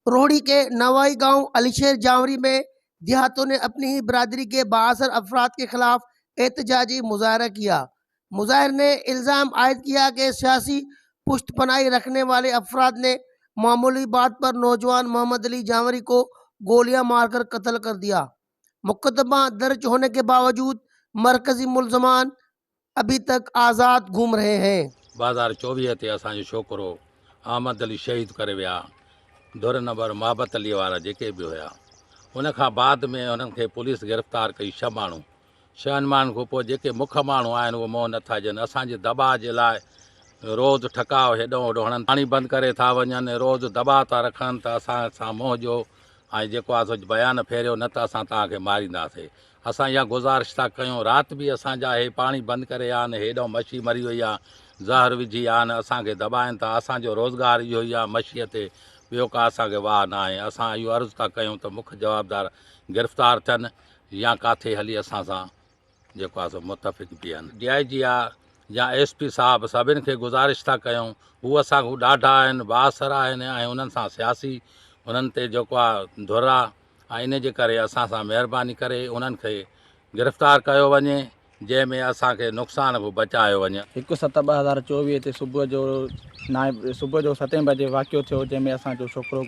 रोहड़ी के नवाई गांव अलीशेर जावरी में देहातों ने अपनी ही बरादरी के बाअसर अफराद के खिलाफ एहतजाजी मुजाहरा किया। मुजाहिर ने इल्ज़ाम आयद किया कि सियासी पुश्त पनाही रखने वाले अफराद ने मामूली बात पर नौजवान मोहम्मद अली जावरी को गोलियां मारकर कत्ल कर दिया। मुकदमा दर्ज होने के बावजूद मरकज़ी मुलजमान अभी तक आज़ाद घूम रहे हैं। 2024 تي اسان جو ڇوڪرو احمد علي شهيد ڪري ويا ڌر نمبر محبت علي وارا جيڪي به هيا ان کان بعد ۾ انهن کي پوليس گرفتار ڪئي ڇهه ماڻهو ڇهن ماڻهن کان پوء جيڪي مک ماڻهو آهن اهي منهن نٿا ڏين اسان جي دٻاء جي لاء روز ٺڪاء هيڏو هوڏو هڻن پاڻي بند ڪري ٿا وڃن روز دٻاء ٿا رکن ته اسان سان منهن ڏيو ۽ جيڪو آهي سو بيان ڦيريو نه ته اسان توهان کي مارينداسي اسان اها گذارش ٿا ڪيون رات به اسان جا هي پاڻي بند ڪري ويا آهن هيڏو مڇي مري وئي آهي زهر وجهي ويا آهن اسان کي دٻائن ٿا اسان جو روزگار اهو ئي آهي مڇيء تي ٻيو ڪا اسان کي واهه نه آهي اسان اهو عرض ٿا ڪيون ته مک جوابدار گرفتار ٿين يا ڪاٿي هلي اسان سان جيڪو آهي سو متفق بيهن. ڊي I جي آء يا ايس پي صاحب سڀن کي گذارش ٿا ڪيون هو اسان کان ڏاڍا آهن بااثر آهن ۽ انهن سان سياسي انهن تي جيڪو آهي ڌر آهي ۽ ان جي ڪري اسان سان مهرباني ڪري انهن کي گرفتار ڪيو وڃي جنهن ۾ اسان کي نقصان کان بچايو وڃي. هڪ ست 2024 تي صبح جو نائين صبح جو ستين بجي واقعو ٿيو جنهن ۾ اسان جو ڇوڪرو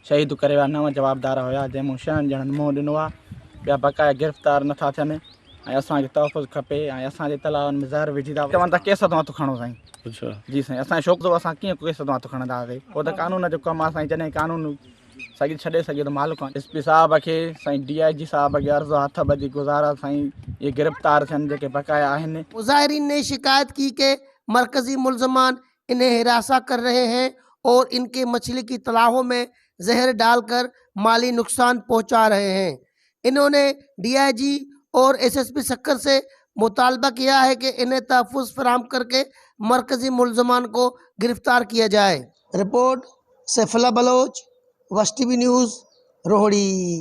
شهيد ڪري ويا نو جوابدار هيا جنهن مون ڇهن ڄڻن منهن ڏنو آهي ٻيا بقايا گرفتار نٿا ٿين ۽ اسان کي تحفظ کپي ۽ اسان جي تلائن ۾ زهر وجهي ٿا چون ٿا ڪيس تون هٿ کڻو سائين جي سائين اسان ڇوڪرو اسان ڪيئن ڪيس تون هٿ کڻنداسي هو ته قانون جو ڪم آهي سائين جڏهن قانون سگهي ڇڏي سگهي ته مالڪ ايس پي صاحب کي سائين ڊي I جي صاحب کي عرض هٿ ٻڌي گذارا سائين اهي گرفتار ٿين جيڪي بقايا آهن. مظاهرين ني شڪايت ڪي ڪه مرڪزي ملزمان انهين هراسان ڪر رهي هين اور ان ڪي مڇلي ڪي تلاهو مين زهر ڊال ڪر مالي نقصان پهچا رهي هين انهون ني ڊي I جي اور ايس ايس پي سکر سي مطالبه ڪيا هي ڪه انهين تحفظ فراهم ڪر ڪي مرڪزي ملزمان ڪو گرفتار ڪيا جائي. رپورٽ، سيف الله بلوچ، وش ٽي وي نيوز، روهڙي.